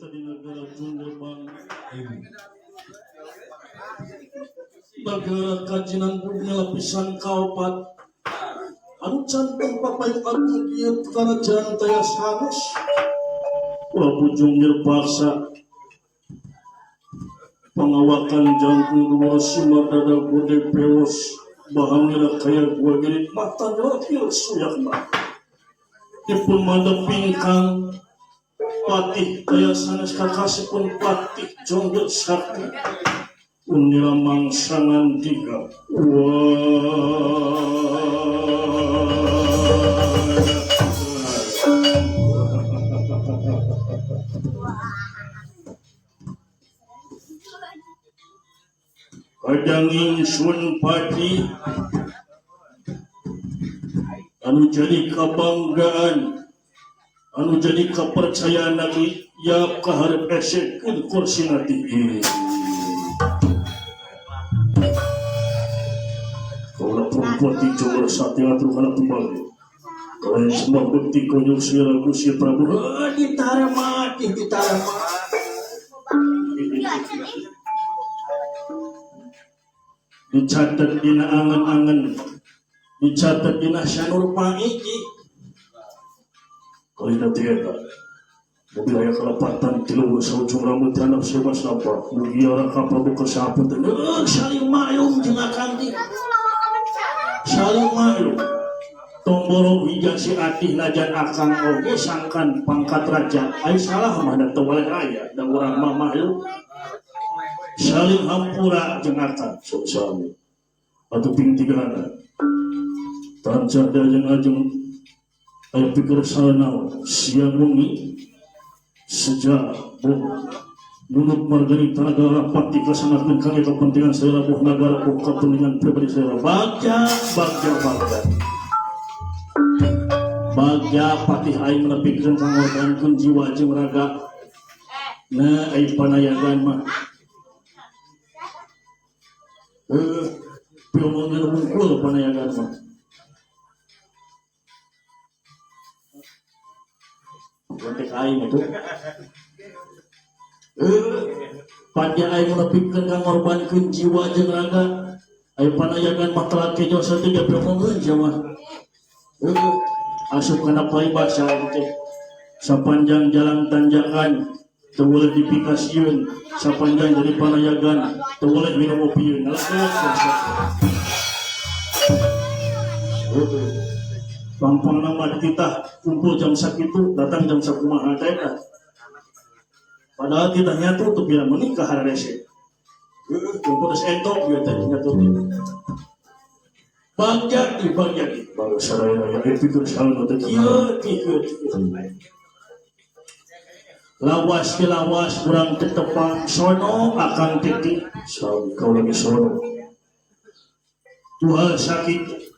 Di negara Junggebang, negara kajinan bumi lapisan kaopat anu cantung papayung agung ieu kerajaan taya sanes. Prabu Junggir paksa pangawakan jangkung dua simar dada gede pewos bahangira kaya gua gini mata nyokil suyakna dipun mandep pingkang patih kaya sanes kakasipun Patih Jonggir Sakti unila mangsangan tiga. Wah, kadang ingsun pati anu jadi kebanggaan, anu jadi kepercayaan lagi ya kaharep esekeun kursi nanti. Kaulah perempuan di Jogor Sakti atur kana kembali. Kalian semua bukti konyol sira Gusti Prabu. Ditara mati, ditara mati. Dicatat dina angen-angen, dicatat dina sanur paiki. Kali nanti eta mobil aya kalepatan tilu saujung rambut anak sebas nampak mugi ora ka Prabu kersa teh saling mayung jeung akang teh saling mayung tomboro hija si atih najan akang oge sangkan pangkat raja ai salah mah da teu waleh raya da urang mah mayung saling hampura jeung akang sami atuh ping tigana tancah da jeung ajeng aya pikir salah siang wengi sejak boh nunut margarita nagara pati kasanakeun kangge kepentingan saya boh nagara boh kepentingan pribadi saya. Bagja bagja bagja bagja patih aing nepikeun kangorbankeun jiwa jeung raga. Nah ai panayagan mah piomongan wungkul panayagan mah. Gontek aing itu. Padya aing nepikeun ngorbankeun jiwa jeung raga. Ai panayagan mah telat kejo satiga piomongeun sia mah. Asup kana paribasa teh. Sapanjang jalan tanjakan teu boleh dipikasieun, sapanjang jadi panayagan teu boleh minum opieun. Pampang nama kita kumpul jam sakitu, datang jam sakumaha teh tah. Padahal kita nyatu tuh bila menikah hararese. Kumpul geus entok ieu teh nyatu teh. Bagja di bagja di bangsa raya raya pikir salah teh kieu kieu kieu. Lawas ke lawas urang tetepang sono akang titi sawi kau lagi sono. Tuhan sakit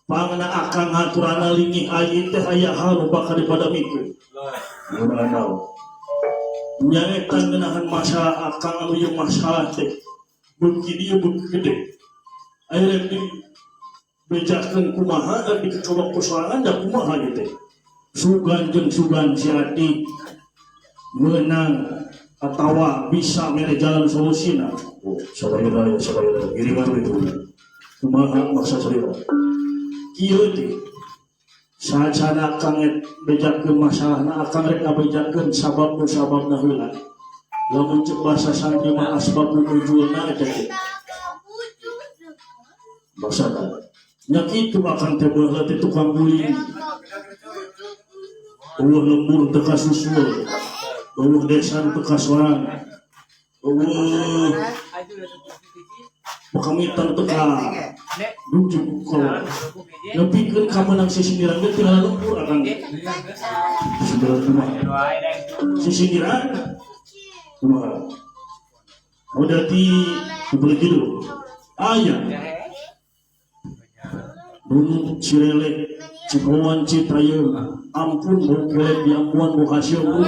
pangna akang ngaturana lingih ayi teh aya hal nu bakal dipadamikeun. Mun naon? Nyaeta ngeunahan masalah akang anu ieu masalah teh beuki dieu beuki gede. Aya rek dibejakeun kumaha rek dikekewek ku sorangan da kumaha ieu teh. Sugan jeung sugan si ati meunang atawa bisa mere jalan solusina. Oh, sadaya raya sadaya raya giringan we kumaha maksa salira. Kieu teh saacana akang bejakeun masalahna akang rek ngabejakeun sabab nu sababna heula. Lamun ceuk bahasa santri mah asbab nu nuzulna eta teh. Maksana nya kitu akang teh baheula teh tukang guling. Eueuh lembur teu kasusul, eueuh desa teu kasorang, eueuh pakamitan teu ka dujuk kolot. Nepikeun ka meunang sisindiran ge tinggal lembur akang ge. Sisindiran kumaha? Sisindiran kumaha? Udah di dibeli gitu. Aya. Nunut Cirelek, Cikowan Citayam, ampun bau kelek di ampuan bau hasil bu.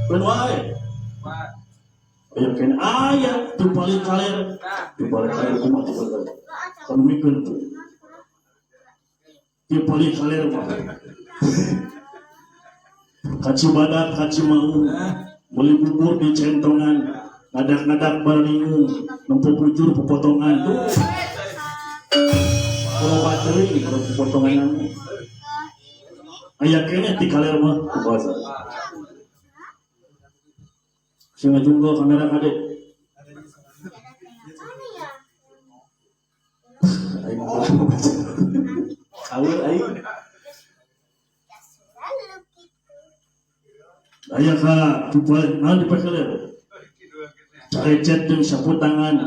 Keun wae. Aya kena aya tu paling kaler, tu paling kaler kumaha tu kaler. Kamu mikeun tuh. Ti paling kaler mah. Ka Cibadak ka Cimaung meuli bubur di centongan ngadak-ngadak baringung nempo bujur popotongan tuh. Loba teuing kalau popotongan aya keneh ti kaler mah kumaha. Sing ngajungkel kamera kade. Aing kaur aing. Aya ka naon dipake carecet jeung sapu tangan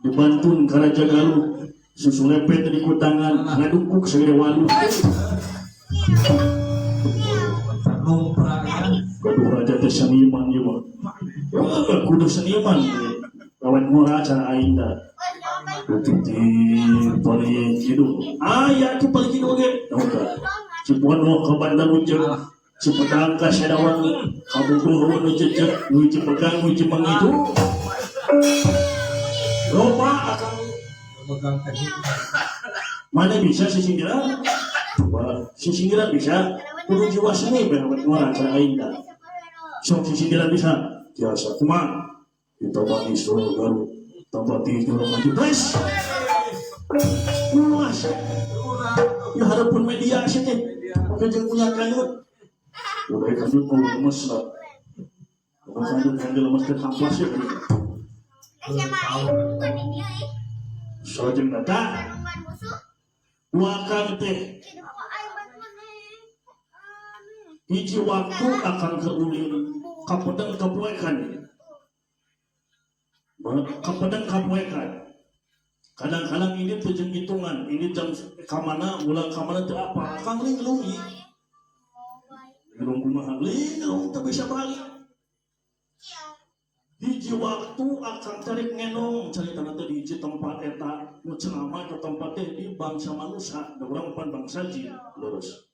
dibantun ka Raja Galuh susu lepet di kutangan ngadukuk sagede waluh. Gaduh raja teh seniman ieu mah. Kudu seniman lawan ngora cara aing da. Ti paling kidul. Aya tu paling kidul ge. Naon tah? Cipono ka Bandar Ujeg, Cipedang ka Sadawangi, ka Bogor nu jejeg, nu Cipegang nu Cimangitu. Loba akang mana bisa sisinggiran? Coba sisinggiran bisa. Kudu jiwa seni bae ngora cara aing da. Sok sisinggiran bisa. Biasa kumaha? Ditambah isul baru tambah tidur maju guys. Luas. Ya harapun media sih teh. Oke jeung punya kanyut. Udah kanyut mau lemes lah. Bukan kanyut yang dilemes ke kamplas ya. Salajeng data wakang teh hiji waktu akan keulin kapedeng kapoekan kapedeng kapoekan kadang-kadang ini tuh jeung hitungan ini jam kamana ulang kamana teu apa akang linglungi linglung kumaha linglung teu bisa balik. Hiji waktu akan tarik ngenong carita teh di hiji tempat eta nu cenah ke tempat teh di bangsa manusia da urang pan bangsa jin lurus.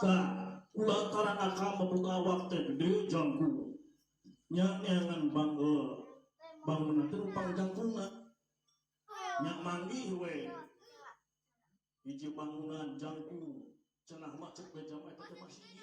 Tah kulantaran akang membuka awak teh gede jangkung nya neangan bang bangunan teh rupang jangkungna nya manggih we hiji bangunan jangkung cenah mah cek beja mah eta teh masjid.